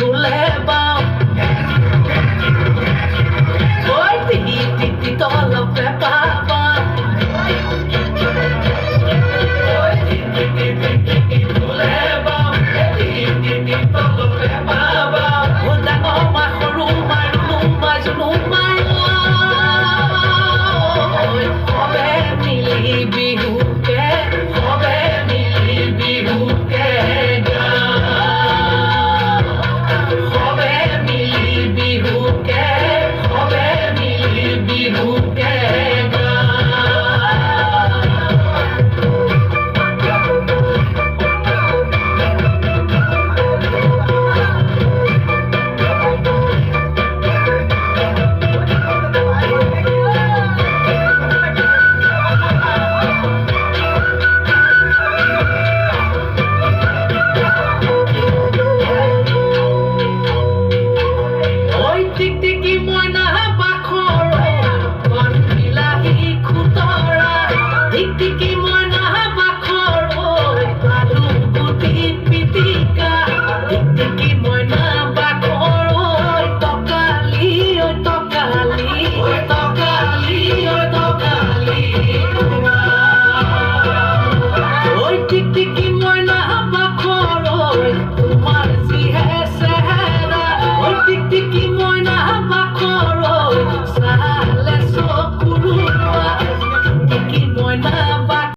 দোলে বাওঁ। ঐ টিটি তলপে পাবা। ঐ টিটি টিটি দোলে বাওঁ, টিটি তলপে পাবা। ও ডাঙৰ মা, সৰু মা, ৰুণু মা, জুনু মা, সবে মিলি বিহুকে, সবে মিলি বিহুকে গাওঁ। সবে মিলি বিহুকে, সবে মিলি বিহুকে গাওঁ। ঐ টিকটিকি মইনা বাখৰ, কণ বিলাহী খুতৰা, টিকটিকি মইনা